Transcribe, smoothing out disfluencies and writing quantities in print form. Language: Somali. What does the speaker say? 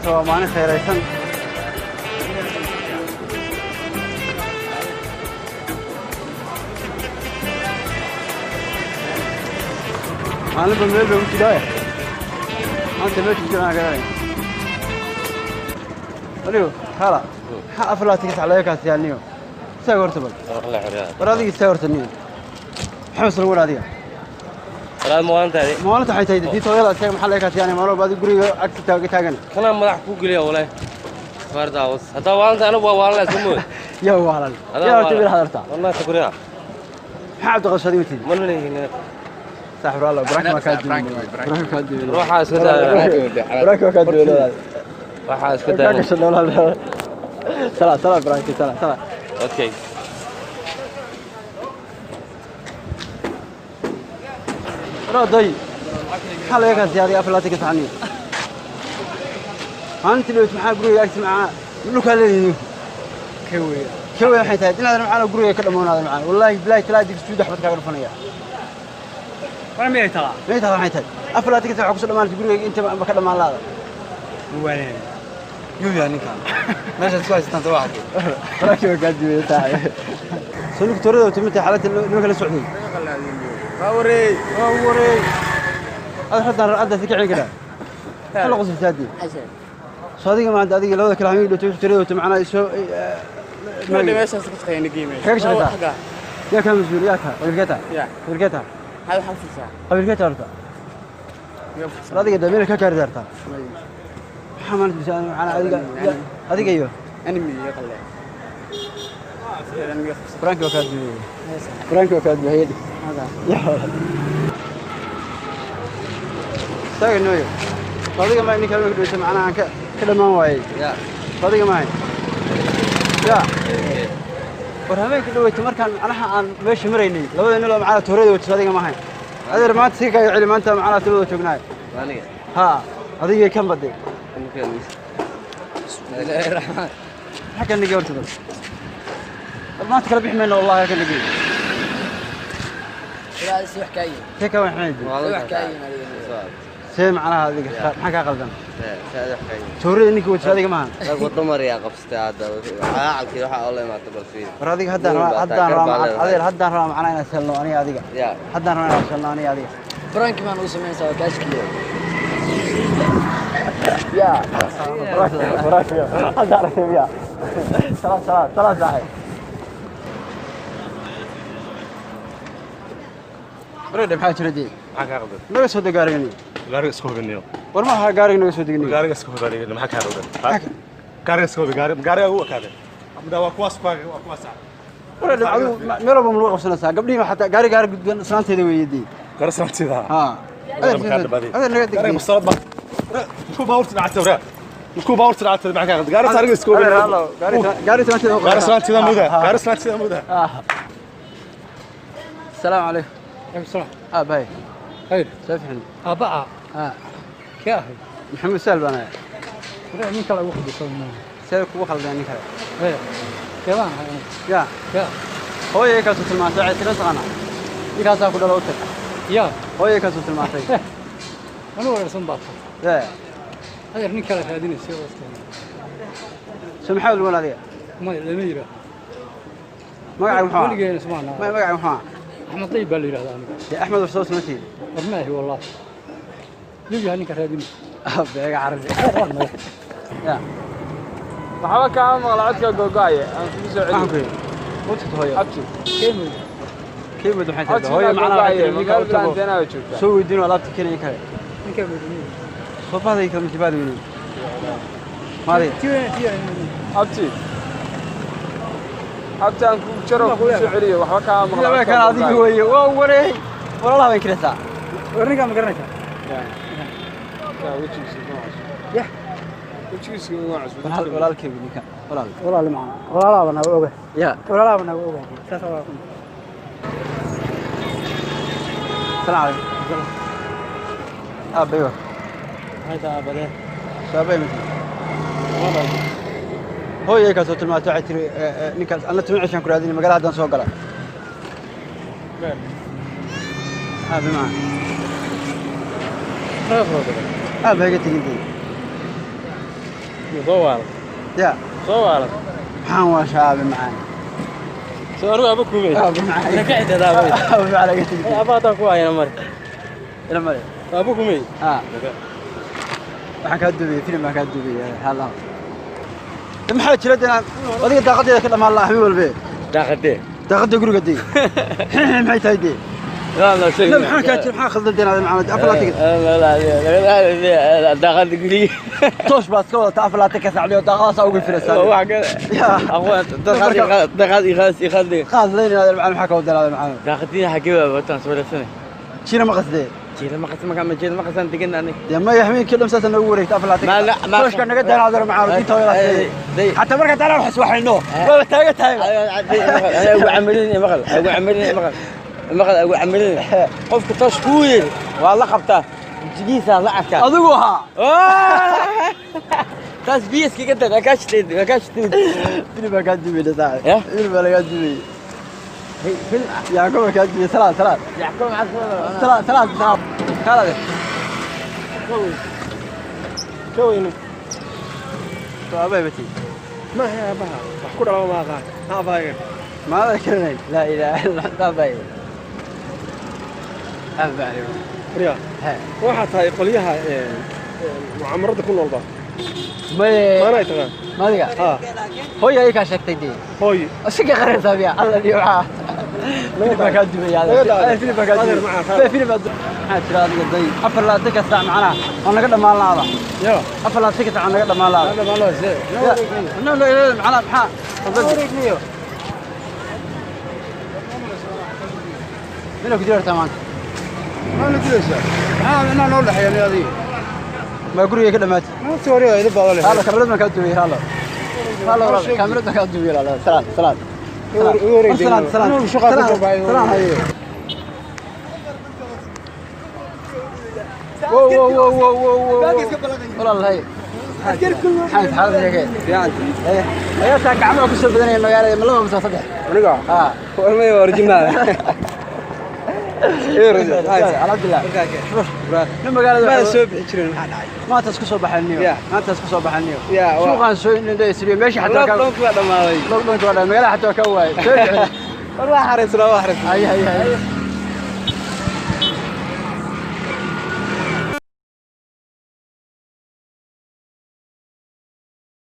Maanta waa maalin khayraysan. Maalinba meel bay u jidhaaya. Maanta meesha ku jiraan garanaya. Anigo hala maxaa 24 sac laga kaasiyaa niyo? Isaga horta bal war adiga isaga horta niyo. Maxaa masla war adiga? Maalinta waxay tahay tii tooyada isaga maxaa laga kaasiyaa? Maalin walba adiga guriga agta taagan. Kana madax ku geliya walay. Fardaws. Hadaa waalan anigu waa waalan isma mood. Yaa waalan. Yaa horta bil hadarta. Wallahi takuriya. Maxaa cabdi qasadi watiid? Ma leeyihiin. Saaxib Allah baraka ma ka duwan. Baraka ka duwan. Ruuxa iska daa. Baraka ka duwan. Waxa iska daa. Baraka shalala. Sala sala baraka sala sala. Okay. Raday. Maxaa laga kaasiyaa 24 sac? Maalintii dhawt maxaa guriga agti macaa dhulkaa leeyihiin? Keweya. Keweya waxay tahay dhinacan macaan guriga ka dhammaanaada macaan. Wallaahi bilaahi talaa dig sujuud axmed kaaga dhufanaya. War miyay tahay? Miyay tahay waxay tahay 24 sac ku soo dhamaanaysa guriga inta ba ka dhamaan laada. Muwaaneen. Yuuya ninkan. Meesha isku haystaan soo waxay. Baraki waa gaadiyo tahay. Soo torada timid xaaladda nimanka la socday. Waa wareey. Waa wareey. Aad hadan hadda si kicin kara. Hal qosol saadi. Soo adiga maanta adiga labada kala hamiin dhawto torada macna soo ma meeshaas ka shaqeynay geemay. Kaga shaqeysaa? Yaa ka mas'uul yaa ka qabiilkeeta? Ya. Qabiilkeeta? Hal xafiisa. Qabiilkeeta horta. Adiga dameel ka kaari dartaa. Maxaa maanta bisaan macna adiga adiga iyo animi iyo qalle. Frank waa ka duway. Frank waa ka duway. Hada. Ya. Taagan nooyo. Adiga ma ninka lagu dhawaysa macna aan ka dhamaan waayay. Ya. Adiga ma. Ya. War habeenka dhawayta markaan macnaha aan meesha maraynay labada nin oo macnaha toorada wata adiga ma ahayn. Adeer maanta si kaaga celi maanta macnaha labada joognaay. Aniga. Ha, adiga kan baday. Bismillaahi raxmaan. Maxaa kan nigi horta? Maanta kala bixi mayno wallahi kan nigi. Ilaa si wax kaayin. See ka wax mayd. Wax kaayin adiga. See macnaha adiga maxaa ka qaldan? Saad wax kaayin. Toorada ninka wata adiga ma ahan. Rag wado mariya qabsatay hadda. Caacalkii waxa oo la imaatay bal fiir. War adiga haddaan rabaa haddaan rabaa adeer haddaan rabaa macnaha inaan selno aniga adiga. Ya. Haddaan rabaa inaan selno aniga adiga. Frank maan u sameynaysaa waa kaashkiyo. Ya. Frank haddaan rabaa ya. Salaam salaam salaam saaxiib. Bareed maxaa jira dii? Maxaa kaa qaldan? Naga soo deg gaarigani. Gaariga iska hubinayo. War ma aha gaariga naga soo degni. Gaariga iska hubi maxaa kaa qaldan? Gaariga iska hubi gaariga ugu ekaaday. Amda waa kuwaas waa kuwaas. Bareed adigu meel walba ma lagu qabsanaysaa gabdhihi xataa gaari gaari gudban islaanteeda weeyadii. Gaari islaanteeda. Ha. Adeer naga deg. Gaariga musalad ba. Ku baawrta dhacay wara. Ku baawrta dhacay maxaa kaa qaldan? Gaari gaariga iska hubi. Gaari islaanteeda. Gaari islaanteeda muda. Gaari islaanteeda muda. السلام عليكم. عليكم السلام. باي. خير. سافحني. أبا. كاهي. محمد سالم أنا. ولا مين كلا واحد يسوي. سالك وخل يعني كلا. إيه. كمان. يا. يا. هو يكاسو المعصية عتنا صغنا. يكاسو كل الأوتر. يا. هو يكاسو المعصية. أنا ولا رسم باطل. لا. هذا مين كلا هذين السيارة. سمحوا لي ولا ذي. ما لم يرى. ما يعرف محمد. ما يعرف محمد. أحمد طيب بالي هذا أنا. يا أحمد وصوص متي. ما هي والله. يجي هنيك هذين. أبي عربي. يا. maxaa ka maqla codka gogo'aya aan kugu soo celiyo. Codka hooyo. Abti. Keemid. Keemid waxay tahay hooyo macnaha waxay ninka u tago. Soo weydiin alaabta keenay kale. Ninka weydiin. Soo faaday kama tibaad weydiin. Maadi. Abti. Abti aan kugu jaro kugu soo celiyo waxba ka maqla. Laba kan adiga weeye waa wareey. Walaalaha way kiraysaa. Warninka ma garanaysaa? Ya. Ka wajigiisa ma cusub. Ya. Wajigiisa ma cusub. Walaalkay ninka. Walaal. Walaal macna. Walaalaha baan oga. Ya. Walaalaha baan oga. Saas waa. Salaam alaykum. Aabbayo. Hayda aabade. Saabay mid. Hooyay ka soo tilmaantay waxay tiri ninkaas anna tuma cishaan ku raadinay magaalada haddaan soo gala. Aabe ma. Aabe iga tegin. Soo waalan. Ya. Soo waalan. Maxaan waa shaabi macaan. Soo aruga aba kumey. Aba macaan. Ka cidada aba. Aba macaan laga tegay. Aba hadaa ku hayna mari. Ila mari. Aba kumey. Ah. Waxaan kaa duubiyey, filim baan kaa duubiyey, halaw. Maxaa jira dee adiga daaqadeeda ka dhammaan lahaa habeen walbe? Daaqadee. Daaqada guriga dee. Maxay tahay dee? La la sheeg. La maxaa kaa jira, maxaa khaldan dee macaan afar laatan. La daaqada guriga. Toosh baad iska wadataa 24 ka saac iyo daaqadaas ugu filaysaa. Wax kale. Aqoon daaqad daaqad iqaas iqaas. Qaad leyn macaan maxaa ka wadaa macaan? Daaqadii xagee baa wataan soo wareegsanay. Jiina ma qasdee? Jiina ma qasdan ma jiina ma qasdan degan aniga. Dee ma habeenkii dhan saas noogu wareegta 24. Tooshka naga dayna macaan inta way laasay. Xataa marka taana wax waxayno. Waa taaga tahay. Ugu camalin maqal, ugu camalin maqal. Maqal ugu camalin. Qofku toosh ku yiri waa la qabtaa. Jigiisa la arkaa. Adigu ha. Taas biis kaga dar ka shiteed ka shiteed. Film baa ka duubay saaxiib. Film baa laga duubay. Film Yaaqub ka duubay salaad salaad. Yaaqub macad salaad salaad salaad. Kala. Kawayno. Abay bati. Ma haya abaha. Wax ku dhalaba ma aqaan. Ha abaaga. Ma karnay. La ilaaha illa anta abay. Abay. Riya. Ha. Waxa tahay qolyaha mucaamarada ku nool ba. Ma Maana ay taqaan. Maadiga. Ha. Hooyo ay ka sheegtay dee. Hooyo. Asiga qaraysaa biya. Alla iyo waxa. Film baa ka duubay hada. Film baa ka duubay. Film baa maxaa jira adiga day 24 ka saac macnaha oo naga dhammaan laada. Yo. 24 ka saac naga dhammaan laada. Dhammaan laada see. No no macnaha maxaa wareegniyo. Mina ku jirtaa maanta. Ma la dilaysaa? Maxaa inaa noo dhaxeeya nin adiga? Ma guriga ka dhamaatay? Ma soo wareegay idin badan leh. Halo kamerad ma ka duubay halo. Halo kamerad ma ka duubay halo. Salaam salaam. Salaam salaam. Salaam haye. Wow wow wow wow wow. Walaal hay. Maxaa xaalad sheegay? Fiican. Eh, ayaa taa gacmaha ku soo badanaya magaalada ma laba mise saddex? Aniga? Ha. Warmay original. Alxamdulillah. Nin magaalada ma soo bixi jirin maxaa dhacay? Maanta isku soo baxay niyo. Maanta isku soo baxay niyo. Suuqaan soo indhay isriyo meesha xataa ka lockdown waa dhamaaday. Lockdown waa dhamaaday magaalada xataa ka waayay. Soo bixi. War waa xariisnaa waa xariisnaa. Ay ay ay.